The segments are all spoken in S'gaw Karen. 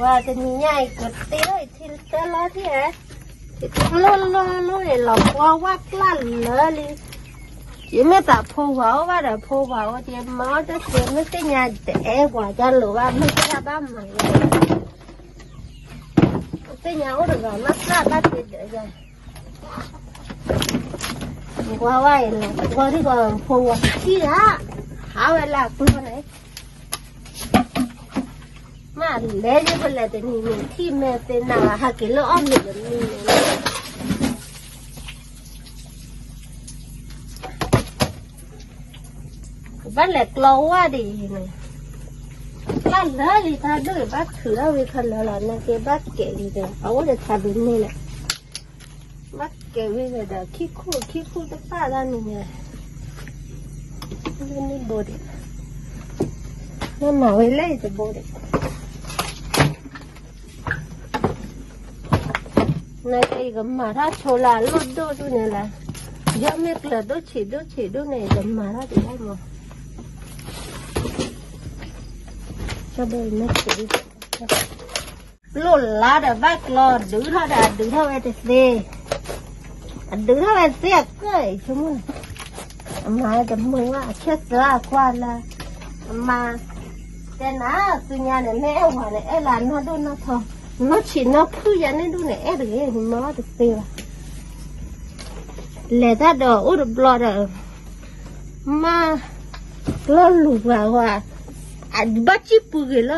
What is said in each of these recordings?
တနံၤညါအံၤ ကတ့ထီၣ်အံၤထံတလီထံဧါ, ယထံကျိလီလီန့ၣ် လီၤကွၢ်ဝၣ်ကျၢ်လၢလံ. ယမ့ၢ်သးဖိဝၤအိၣ်ဘၣ်ဒီး ဖိဝၤအိၣ်က့ၤ မၤအီၣ်တသ့ မ့ၢ်သ့ၣ်ညါတအဲၣ်ပှၤကၢ်လိာ်ဘၣ် မ့ၢ်သ့ၣ်ညါဘၣ်မၤလၢ သ့ၣ်ညါအိၣ်တဂၤ မ့ၢ်သၣ်ဘၣ်တ့ဒၢးယၤ ကွၢ်ဝဲအံၤလီၤ ကွၢ်ထံၣ်ကီးဖိဝၤထံၣ်ဧါ, ဟးဝဲလၢအကျိန့ၣ် မ့ၢ်လဲၤလၢပလဲၤတနံၤန့ၣ် ထံၣ်မဲာ်သ့ၣ်နၤ ဟးက့ၤလၢအီၣ်မ့ၤတမံၤန့ၣ် ကဘၣ်လဲၤကျီဝၣ်ဒ်အံၤန့ၣ်, ဘၣ်လၢလံတၢ်ဒိၣ်အံၤ ဘၣ်ထုးထီၣ်ဝံၤခီလၢလီၤ နာ်က့ဘၣ်ကဲးလံဒီး အအိၣ်ဒီးဆါဘုန့ၣ်လီၤ, ဘၣ်ကဲးဝံၤဒီး ခံခိၣ်ခံခိၣ်တဖၣ်လၢန့ၣ်န့ၣ်, န့ၣ်ဘိဒံး, မ့ၢ်မၤဝဲလၢအံၤတဘိဒံး နကမၤထီၣ်ဆိလၢအလိၣ်ဒိၣ်ဒိၣ်န့ၣ်လၢ, ယီၢ်မ့ၢ်ကျၢၤဒိၣ်ဆံးဒိၣ်ဆံးဒိၣ်န့ၣ် ယမၤထီၣ်ဒံးဘၣ်မး, ကဘၣ်မ့ၢ်ဆံးဒိၣ်, လိၣ်လါဒီးဘၣ်ကျီဒုးထီၣ်ဒီး အဒုးထီၣ်ဝဲတသ့, အဒုးထီၣ်ဝဲတသ့အကၢၢ်အံၤဆိကမိၣ်, အမၤတမုာ်ဘၣ် အဆဲသၢအကွၢ်လၢ, အမၤ တဲနၤ သုညါန့ၣ် မ့ၢ်အဲၣ်ဝၤန့ၣ် အဲၣ်လၢနီၢ်ဒိၣ်နီၢ်ထီ, နီၢ်ဆံးနီၢ်ဖုၣ်ယၤန့ၣ်ဒူၣ်န့ၣ် အဲၣ်တဂ့ၤ မၤတသ့ဘၣ်, လဲၤတၢ်ဒီးအိၣ်တဘျီဒီး, မၤ ကျီလူၤပှၤဃီ, အဘၣ်စံၣ်ပူၤဂ့ၤလၢ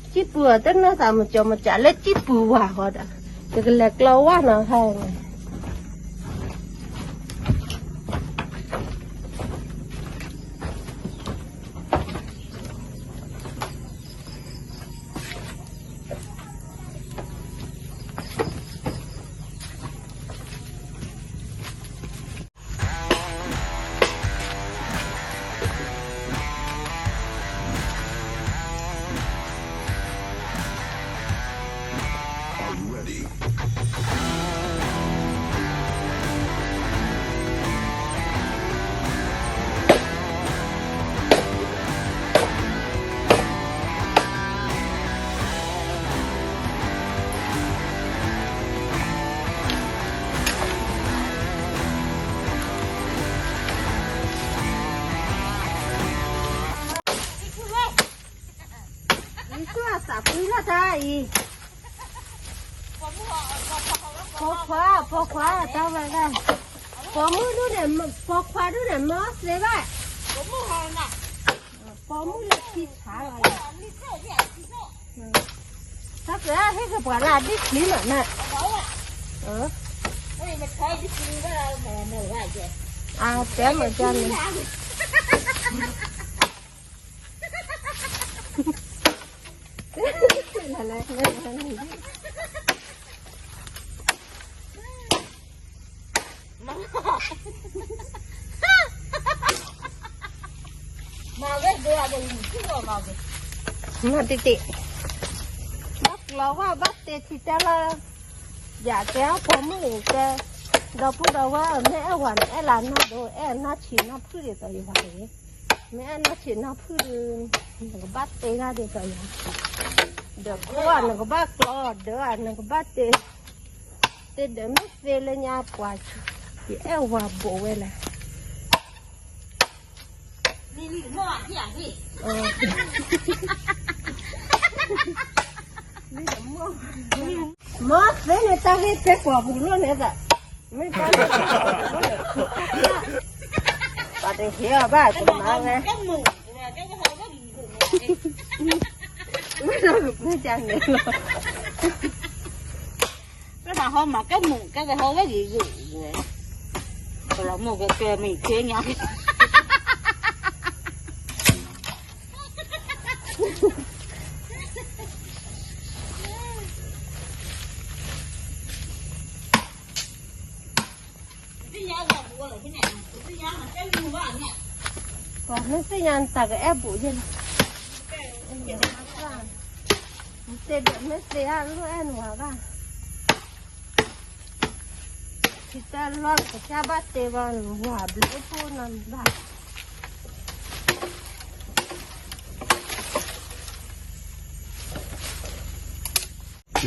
ဃီ စံၣ်ပူၤအီၤ တနီၢ်သးမကၠီမကၠးလၢစံၣ်ပူၤဝၤဃီဒီး, ယကလဲၤကျီဝၣ်နီၤခါန့ၣ် ယသူၣ်အသးဖှံထီၣ်တၢ်အံၤ, ပိာ်ခွါ ပိာ်ခွါ တၢ်ဝဲဒၣ်, ပိာ်မုၣ်ဒူၣ်န့ၣ် ပိာ်ခွါဒူၣ်န့ၣ် မၤသ့ဘၣ်, ပိာ်မုၣ်လၢခံဆါလီၤ, တၢ်ကဟ့ၣ်ကပှၤလၢအဒံၣ်ချံမးန့ၣ်, အတဲမၤကန့ၣ် မၤတံၢ်တံၢ်, ဘၣ်ကျီဝၣ်ဘၣ်တ့ထံတဲလီၤ, ယကဲအီၣ်ဖိမုၣ်ကဲ, ဒီပုၢ်ဒီဝဲၢ်မ့ၢ်အဲၣ်ဝၤန့ၣ် အဲၣ်လၢနီၢ်ဒိၣ် အဲၣ်နီၢ်ဆံးနီၢ်ဖုၣ်ဒ်သိးယၤန့ၣ်, မ့ၢ်အဲၣ်နီၢ်ဆံးနီၢ်ဖုၣ်ဒီး, နကဘၣ်တ့ဒၣ်ဒ်သိးယၤ, ဒီးကျီနကဘၣ်ကျီ ဒီးနကဘၣ်တ့, တ့ဒီးမ့ၢ်သ့လၢညါပှၤ, ယအဲၣ်ဝၤဘိးဝဲလဲၣ် မ့ၢ်သ့န့ၣ် တၢ်ဂ့ၢ်တဲကွၢ်ပူၤလိၣ်န့ၣ်သး, မ့ၢ်တၢ်ဂ့ၢ်တဲကွၢ်ပူၤလိၣ်န့ၣ်, ပှၤတဟ့ၣ်အီၤဘၣ်တမၤဝဲ, မ့ၢ်တၢ်ကပၢၢ်တၢ်န့ၣ်လီၤ. ပှၤဟီမၤကဲမုာ် ကဲကဟီဝဲဂ့ၤဂ့ၤ, ပလီၤမိၢ်ကကဲမ့ၢ်ကဲညါ, ပှၤမ့ၢ်သ့ၣ်ညါနတၢ်ကအဲၣ်ဘူးယဲၢ်လီၤ, နတ့ဒီးမ့ၢ်သ့အါလိၣ်အဲၣ်နဝၤဘၣ်. ထံတၢ်လီၢ်ကစၢ်ဘၣ်တဲဘၣ် ဝၤဘျုးအိၣ်ဖှိၣ်နီတဘၣ်.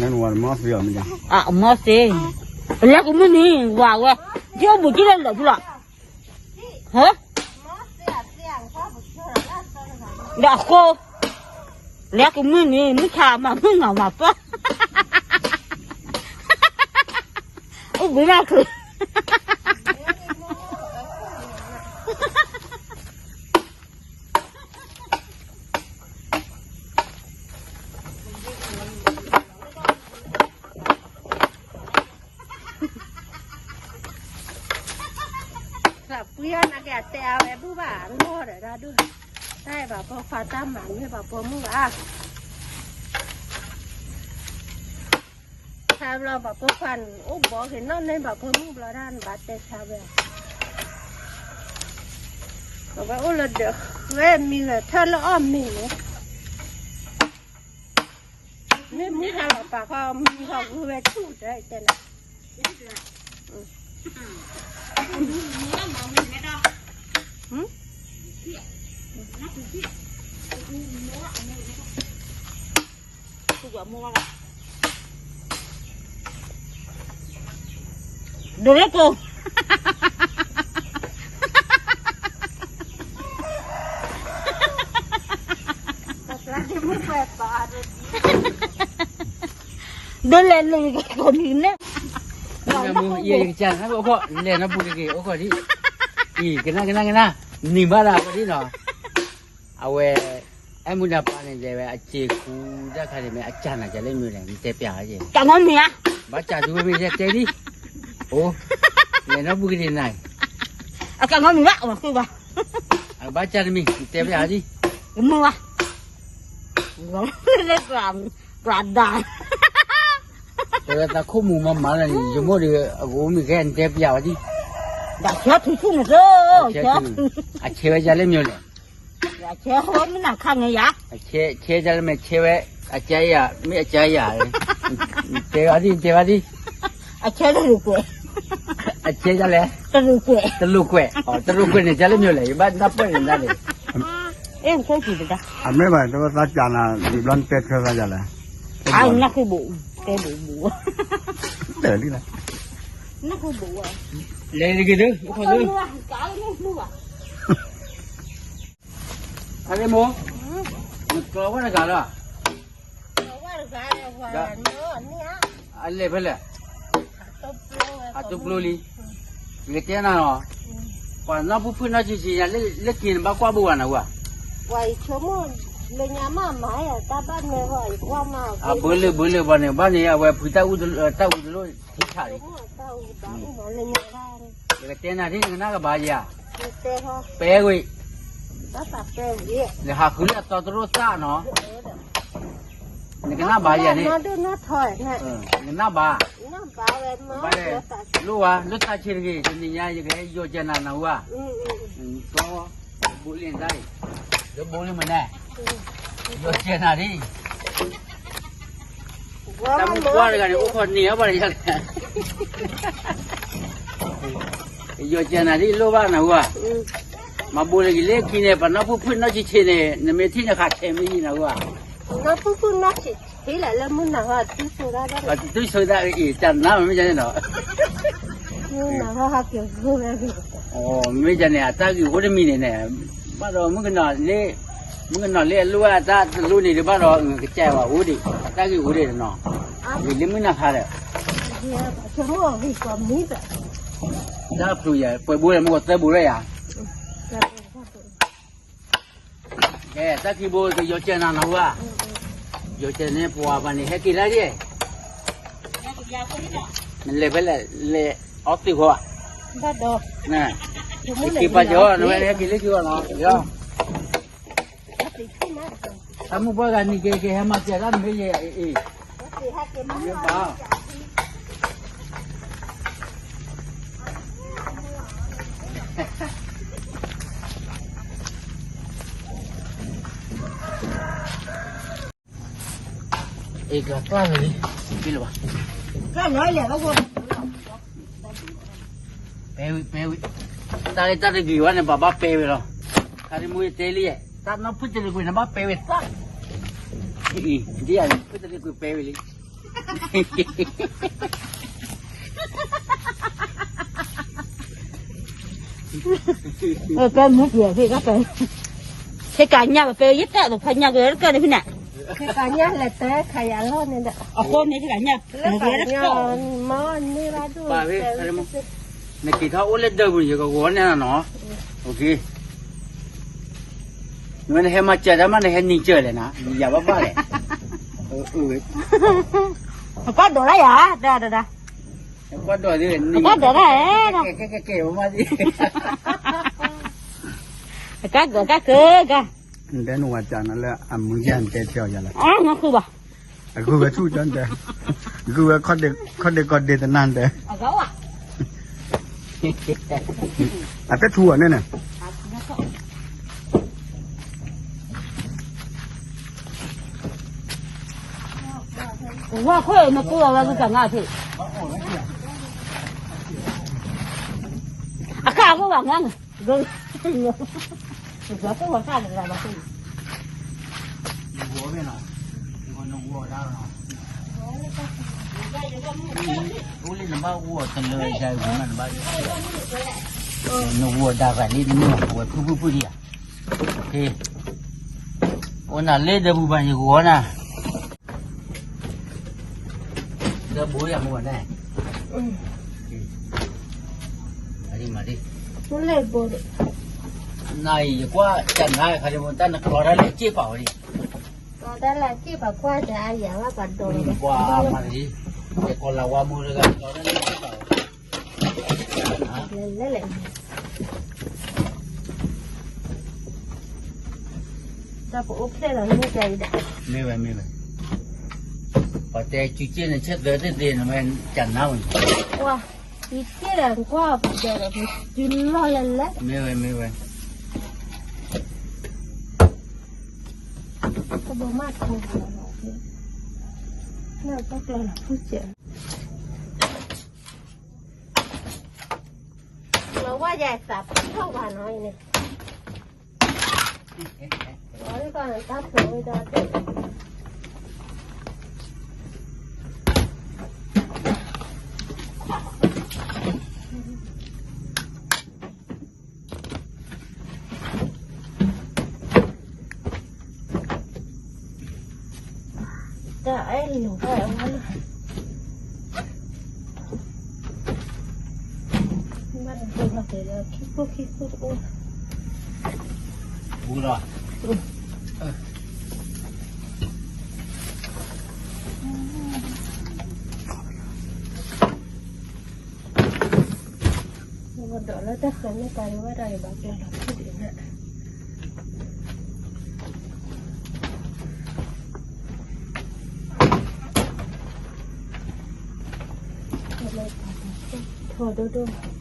နဝၤမီသ့အီၤမ့ၢ်ဒၣ်, အမီသ့, လၢကမုၢ်နံၤ ဝၤဝဲ, ဒ်အိၣ်ဘူးက့ၤလၢလၢာ်ပူၤလီၤ, ဟၢ, ဒီးအဃိ, လၢကမုၢ်နံၤ မုၢ်ဆါမၤမုၢ်နၤမၤပၢၢ်, အိၣ်ဘူးမးခု သးပှံၤအီၤနာ်က့ အတဲအဝဲဘူၣ်ဘၣ်အလီၢ်ဒီးဒၣ်ဒိၣ်, တၢ်အဲၣ်ဘၣ်ပိာ်ခွါတၢ်မၤမ့ၢ်ဘၣ်ပိာ်မုၣ်ဘၣ်, ဆါဘျီဘၣ်ပိာ်ခွါန့ၣ် အိၣ်ဘီက့ၤနီၢ်န့ၢ်ဘၣ်ပိာ်မုၣ်ဘျီဒၣ် နဘၣ်တဲဆါဘၣ်, အဝဲအိၣ်လၢဒၢးဃဲမံဂဲၤထၢၣ်လၢအီၣ်မ့ၤန့ၣ် မ့ၢ်မုၢ်ဟါလီၤပာ်ခီမံဟီၣ်ဂုၢ်ဝဲဆူၣ်ဒီးတဲနၤ, ဒိးလၢကိ ဒိးလဲၤလၢကိးမံၤန့ၣ်, ယကစၢ်နအိၣ်ခိး လဲၤနီၢ်ပူၤတဂ့ၤ အိၣ်ခိးဒံး, အံၤ ကနၣ်ကနၣ်ကနၣ်, နံၤဘၣ်ဒၣ်အီၤဒ်နီၤ, အဝဲ အဲၣ်မူဒါပၢ်န့ၣ် တဲဝဲအစ့ၤခူတၢ်ခါန့ၣ် မ့ၢ်အစၢ်နၤကလဲၣ်မ့ၢ်လဲၣ် နတဲပျးဝဲက့ၤ, ကမံၤဧါ, ဘၣ်စၢ်ဒုဝဲမ့ၢ်တဲဒ်, အိ, လဲၤနီၢ်ပူၤကဒ့နၤ, အကမံၤဘၣ် အဝဲဃုဘၣ်, အဘၣ်စၢ်တမံၤ နတဲပျးဒ်, ကမုၢ်ဘၣ်, လၢ ပှၤဒါ, တဲဝဲသးခိၣ်မူၤမၤမၤလၢန့ၣ် ယမိၢ်ဒီး အကအိၣ်မ့ၢ်ကဲ နတဲပျးဝဲဒ်, ဒၣ်ဆၢထူထူန့ၣ်, အဆဲဝဲယၤလၢမ့ၢ်လဲၣ်, ဆဲဝဲမ့ၢ်နၤခါန့ၣ်ယၤ, ဆဲယၤလၢမ့ၢ်ဆဲဝဲ, အကါယၤ မ့ၢ်အကါယၤ, တဲဝဲဒ် တဲဝဲဒ်, အဆဲတရူးကွဲး, အဆဲယၤလဲၣ်, တရူးကွဲး, တရူးကွဲး, တရူးကွဲးန့ၣ် ယၤလၢမ့ၢ်လဲၣ် ယဘၣ်နၢ်ပၢၢ်န့ၣ်ဒၣ်လဲၣ် အမ့ၢ်ဘၣ် တဝဲသးကၢ်နၤ ဒ်ဘျီနတဲထွဲသးယၤလဲၣ်, နၢ်ဟူဘူး, တဲဘူးဘူး, တၢ်လံလၢ, နၢ်ဟူဘူး, လဲၤတဂ့ၤဒၢ, အိၣ်ခိးဒၢ, အရ့မိၢ်, နကျီဝဲတဂၤလီၤ, အလဲၤဖဲလဲၣ်, အတိပျိလံ, ယကတဲနၤနီၤ, ပှၤနီၢ်ဖုၣ်ဖုၣ်နီၢ်ဆံးဆံးညါ လၢက့ၤနဘၣ်ကွၢ်ဘိဝဲနၤဝဲ, အဘၢလၢဘၢလၢပှၤန့ၣ် ဘၣ်န့ၣ် အဝဲဖုတၢ်အူတလိၣ်ထံဆးလံ ယကတဲနၤဒ်နကနၣ်ကဘၣ်ယၤ, ပဲဝံၤ, နဟးဃုလၢအတီတရိၣ်သၣ်နီၤ, နကနၣ်ဘၣ်ယၤန့ၣ်, နကနၣ်ဘၣ်, ဘၣ်လဲၣ်, လိၣ်ဝဲ လိၣ်သးဆံးတဂ့ၤ တနံၤညါ ယကဟဲယီၤကဲနၤနၢ်ဟူဧါ, ဘိလံနတၢ်အံၤ, လၢဘိလံမနုၤ, ယီၤကဲနၤဒ် တၢ်မုၢ်ပှၢ်တဂၤန့ၣ် အိၣ်ခိးန့ၢ်အီၤဘၣ်တယၤလဲၣ်, ယီၤကဲနၤဒ်လိၣ်ဘၣ်နၢ်ဟူဧါ, မၤဘိလၢက့ၤလၢခံန့ၣ် ပှၤနီၢ်ဖုၣ်ဖုၣ်နီၢ်ဆံးဆံးန့ၣ် နမ့ၢ်ထံၣ်န့ၣ် ဃးဆဲးမ့ၢ်ယံၤနၢ်ဟူဧါ, နီၢ်ဖုၣ်ဖုၣ်နီၢ်ဆံးဆံးလၢလၢမုၢ်နၤဟူ တုၤဆိဒၣ်ဘၣ်, တုၤဆိဒၣ်အံၤ တၢ်နါမ့ၢ်ယါန့ၣ်နီၤ မ့ၢ်ယါန့ၣ် အတၢ်ဂ့ၢ်အိၣ်တမံၤန့ၣ်န့ၣ်, ဘၣ်ဒီး မုၣ်ကနီၤလၢအလိၣ်အတၢ်တလိၣ်န့ၣ်ဒီး ဘၣ်ဒီးကစၢ်ဝဲအိၣ်ဒံး အတၢ်ဂ့ၢ်အိၣ်ဒံးနီၤ, ဂ့ၤလၢမုၢ်နၤခါဒီး, တၢ်ဖျိယၤ ပှဲၤဘိလၢမ့ၢ်ကီးသၢဘိလၢယၤ ကဲ တၢ်ခံဘိ ကယီၤကဲနၤနၢ်ဟူဧါ, ယီၤကဲန့ၣ် ပှၤဘၣ်န့ၣ် ဟဲက့ၤလၢယဲၢ်, နလဲၤဖဲလဲၣ် လဲၤအီသံးဃီဧါ, က့ၤပာ်ကီၤ နဝဲဟဲက့ၤလၢခံဂီၢ်နီၤ, တၢ်မုၢ်ပှၢ်ဂၤနံၤက့ၤက့ၤ ဟဲမၤစၢၤတၢ်မ့ၢ်ယဲၢ်အံၤ, မ့ၢ်ဘၣ် အ့ၣ် ကကျၢ်လီၤလံ, ကလီၤလံ, ပဲဝံၤ ပဲဝံၤ, တၢ်လၢတၢ်တဂ့ၤဝဲန့ၣ် ပှၤဘၣ်ပဲဝဲလီၤ, ခါဒ်မိၢ်ယတဲလံ, တၢ်နီၢ်ဖုၣ်တရံးကွံာ်န့ၣ် ဘၣ်ပဲဝဲသၣ်, အံၤ ဒ်အံၤ ဖုၣ်တရံးကွံာ်ပဲဝဲလံ, ကဲမုၢ်ကဲၤဖဲကဲ, ဖဲကညၣ်ဖဲယတၢ်သိးဖးညၣ်ကဲတကဲန့ၣ်ဖဲန့ၣ်, ဖဲကညၣ်လဲၤတဲခါယၤလီၤန့ၣ်ဒီး, အဃိန့ၣ်ဖဲကညၣ်, လၢကညၣ်, မ့ၢ်န့ၢ်ဘၣ်ဒိၣ်, နက့ၤထီၣ်အိၣ်လၢဒၢးပူၤန့ၣ် ယကဂီၤန့ၢ်နၤနီၤ, နဟဲမၤစၢၤတၢ်မး နဟဲနံၤစၢၤလဲၣ်နၤ, ယၤဘၣ်ဘၣ်လဲၣ်, ကွၢ်ဒိးဒၣ်ယၤ, တၢ်တၢ်, ကွၢ်ဒိးဒၣ်, ကဲကဲကဲ, ကဲကဲကဲ, နတဲနဝၤစၢၤနၤလၢအမုၢ်ယါနတဲဖျီယၤလီၤ, အဃုဘၣ်, အဃုဝဲဆူၣ်ကၠီနတဲ, အဃုဝဲခီၣ်ဒ့ကီၢ်ဒ့တနၢ်နတဲ အတထူအီၤန့ၣ်န့ၣ်, ဝါခိၣ်နကိးအဝဲကစၢ်ငါထံၣ်, အကၢ်အဂိၢ်ဘၣ်ငါန့ၣ်, အိၣ်လၢနဘၣ်အိၣ်တလၢယၤဝဲမးနဘၣ်, နဝီၤဒါသးလံတမ့ၢ်ဝဲဖုဖုဖုဒံးဧါ, အိၣ်နၤလၢဒၢးပူၤဘၣ်ယဂီၤနၤ ဒီးဘိယၤမူဝဲန့ၣ်, အဒံမၤဒံ, နအံၤယကွၢ်တၢ်နါခါ တၢ်နကျီတၢ်လဲၤစ့ၣ်ပာ်ဝဲဒံး, ကျီတၢ်လဲၤစ့ၣ်ပာ်ကွၢ်တၢ်အယၤဘၣ်ပှၤဒိးလီၤ, ကွၢ်မၤဒံ, ယကီၤလၤဝါမူတဂၤကျီတၢ်လဲၤစ့ၣ်ပာ်ဝဲ လဲၤလဲၤလဲၤ, တၢ်ပအိၣ်ဖျဲၣ်လီၤမ့ၢ်ကဲအံၤဒီး, မ့ၢ်ဝဲမ့ၢ်ဝဲ, ပှၤတဲစုစ့ၣ်န့ၣ် ဆဲးသၢတသ့န့ၣ် မ့ၢ်ကနါဝဲန့ၣ်, ကွၢ်, စုစ့ၣ်ဒီးကွၢ်ပဒီးဒီးစုလီၢ်လဲၤလဲၤ, မ့ၢ်ဝဲမ့ၢ်ဝဲ, ကဘီမးထီၣ်လီၤ, လၢတၢ်ကျီလီၤဖုစဲး လီၤဝဲယသးဖးထီၣ်ဘၣ်နီၤအံၤန့ၣ်, လီၤဒ်ကီၢ်န့ၣ်တၢ်ဖျိးဝဲဒၣ်, တၢ်အဲၣ်လိာ်ဘၣ်အဝဲလီၤ, ဘၣ်တဘိလီၤက့ၤလၢခံခိၣ်ခံခိၣ်တအိၣ်, ဘူးလီၤ, ဒီးလၢတၢ်ဃၤန့ၣ်ပာ်လီၤဝဲဒၣ်အံၤဘၣ်ကျီလီၤဖုဒံးန့ၣ်, ထီၣ်ဒိၣ်ဒိၣ်,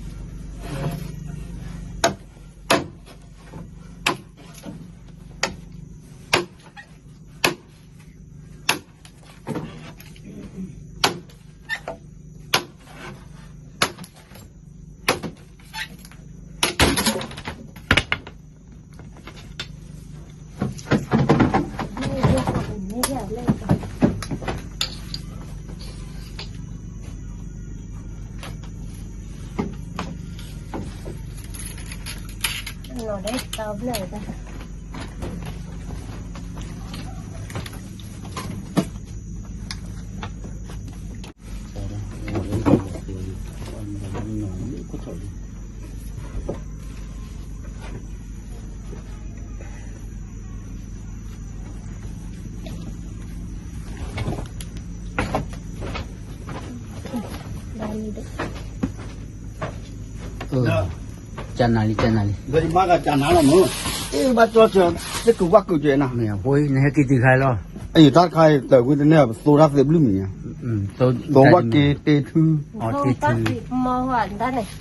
ကနၤလံ ကနၤလံ, ဒီးယမါကကနၤလီၤမၢ်, အ့ၣ်ဘၣ်ကၠီဆၢ, သ့ၣ်ကူၣ်ဘၣ်ကူၣ်ကဲနၤ, မ့ၢ်အဖိအံၤ နဟဲက့ၤတုၤခါလီၤ, အံၤတၢ်တခါအံၤ တၢ်ဝံတန့ၢ်ပသိးတၢ်သ့ဘျုးမံၤညါ, သိးဘၣ်က့ၤတ့ထု, အီၤတ့ထု, မ့ၢ်ဝဲဒၣ်န့ၣ်,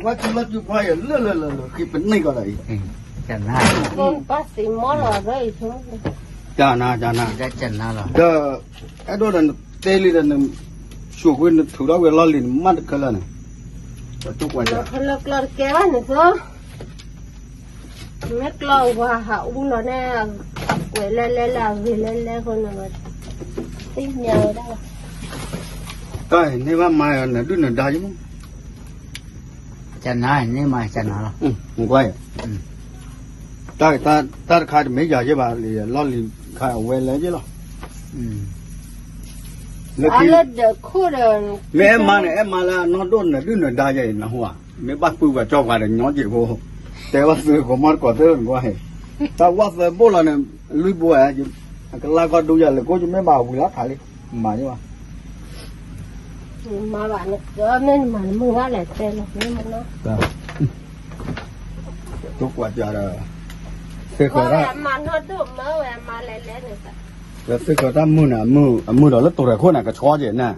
ကွၢ်စုလီၤစုခွါယၤလၢလၢလၢလၢ ဃ့ပန့ၢ်ကီးဒၣ်အံၤ, ကနၤ, ဘၣ်သ့ၣ်မီၢ်လီၤ, ကနၤ ကနၤ, ကနၤလီၤ, ဒီး အဲၣ်ဒိးဒီးနတဲလံဒီးန ဆိၣ်ကွံာ်နထုးထီၣ်ဝဲလီၢ်လံၤန့ၣ် မ့ၢ်တခဲလၢာ်န့ၣ်, ပှၤတူၢ်ကွၢ်စၢ်, လၢကျီတကဲဘၣ်န့ၣ်သိး, မ့ၢ်ကျီဝါဟးအူလီၤန့ၣ်, ကွဲးလဲလဲလၢအဂ့ၤလဲလဲဃိန့ၣ်ဝဲ, သ့ၣ်ညါဝဲဒၣ်လီၤ. တၢ်န့ၢ်ဘၣ်မၤနဒုၣ်နဒါယိ, ကနၤန့ၢ်မၤကနၤလီၤ. ကွၢ်, တၢ်တခါတမ့ၢ်ယၤယဲဘၣ်, လီၢ်လံၤခါအဝဲလဲၤယဲလီၤ. လၢခံ, မ့ၢ်အဲၣ်မၤန့ၣ် အဲၣ်မၤလၢအနီၢ်ဒိၣ်နဒုၣ်နဒါယဲအံၤနဟူဧါ, မ့ၢ်ဘၣ်ပုၢ်ပှၤကၠီပှၤဒီးညီက့ၤဖိ, တဲဘၣ်သုကိးမီၢ်တကိးသ့ၣ်နကွၢ်, တၢ်ဝၣ်သၢဘိၣ်လီၤန့ၣ်, လွံၢ်ဘိဧါ, အကလါကီၢ်ဒူယၤလၢကိၣ် ယမ့ၢ်ဘၣ်ဝံၤလီၤခါလံ, မၤယဲဘၣ်. မၤဘၣ်နကမ့ၢ်နမၤနမုၢ်ဝဲလဲၣ်တဲလီၤ, မ့ၢ်မနီၤ, တိကွၢ်ကြဒီး, သ့ၣ်ဃီၤတၢ်, မၤနီၢ်ဒိၣ်မၢဝဲမၤလဲၤလဲၤန့ၣ်, သ့ၣ်ဃီၤတၢ်မုၢ်န့ၣ်, အမုၢ်ဒီးလၢတိၤရဲၣ်ခိၣ်န့ၣ် ကဆီက့ၤန့ၣ်,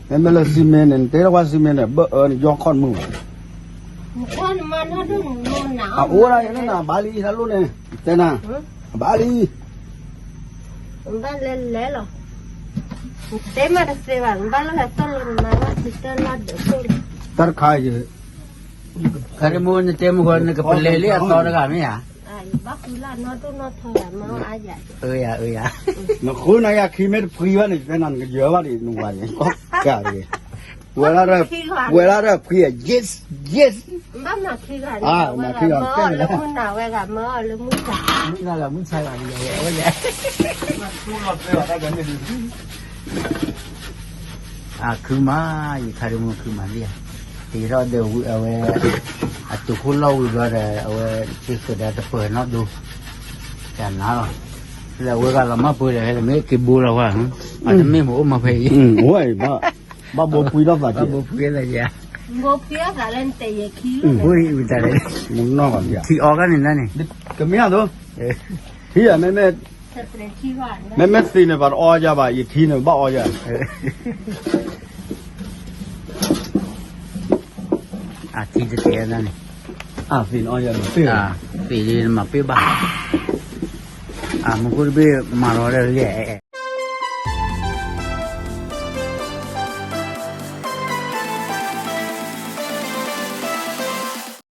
မ့မ့ၢ်လၢစံမ့ၢ်န့ၣ် နတဲလၢဝဲစံမ့ၢ်န့ၣ် ဘၣ်အၢနယီၢ်ခီၣ်မုၢ်ဘၣ်, အအိၣ်ဒၣ်ယဲန့ၣ် ဘၣ်လံ တၢ်လိၣ်န့ၣ်, တဲနၤ, ဘၣ်လံ ဘၣ်လဲၤလဲၤလီၤ, တဲမးတသ့ဘၣ်, ဘၣ်လၢဟဲသိၣ်လိနမၤဘၣ်သံတၢ်လီၢ်ဒၢးခိၣ်န့ၣ်, တၢ်တခါအံၤ, ခါဒမူနတဲမုၢ်ဃီ နကပလဲၤလံအသီတဂၤမ့ၢ်ဧါ, ဘၣ်ဃုလၢနီၢ်ဒိၣ်နီၢ်ထီဂၤမၤအါယၤ, အၢယၤအၢယၤ, နဃုနၤယၤခံမ့ၢ်တဖှံဘၣ်န့ၣ် တဲနၤနကယၢၤဘၣ်ဒံး နဝၤန့ၣ် ကီၢ်ကးတဂ့ၤ, ဝဲဒၣ်, ဝဲဒၣ်ဒီးဖှံ, yes, yes, ဘၣ်မၤခံဂၤန့ၣ်, မၤခံဂၤ, မၤအီၤလၢမုၢ်နၤဝဲဂၤ မၤအီၤလၢမုၢ်ဆါ, မုၢ်နၤဂၤမုၢ်ဆါဂၤန့ၣ်, အခုမး, ယခါဒမူခုမးလံဧါ, တ့ထီၣ်ဒီးဝံၤအဝဲ, အတုၤခိၣ်လီၢ်ဝံၤဘျီဒီး အဝဲ, သ့ၣ်ဃၢၤဒီးတပၢၤနီၣ်ဒိ, ကနၤလီၤ, လၢအဝဲဂၤလီၤမၢ်ပှဲၤဒီး မ့ၢ်က့ၤဘိလီၤဝဲ, အတမ့ၢ်မအိၣ်မၢ်ဖဲအံၤ, ဘၣ်ဘိဖှံထီၣ်သးက့ၤ, ဘိဖှံထီၣ်သးလၢနတဲယဲခံ, ထံအီကန့ၣ်န့ၣ်, ကမ့ၢ်အသိး, ထံဧါ, မ့မ့ၢ်, မ့မ့ၢ်သ့န့ၣ် ပှၤတအီယၤဘၣ်, ယထံန့ၣ် ဘၣ်အီယၤ, အထံတတဲန့ၣ်, သ့န့ၣ်မၤပ့ၢ်ဘၣ်, မူခိၣ်တဘ့ၣ်မၤလီၤဒီးလဲၣ်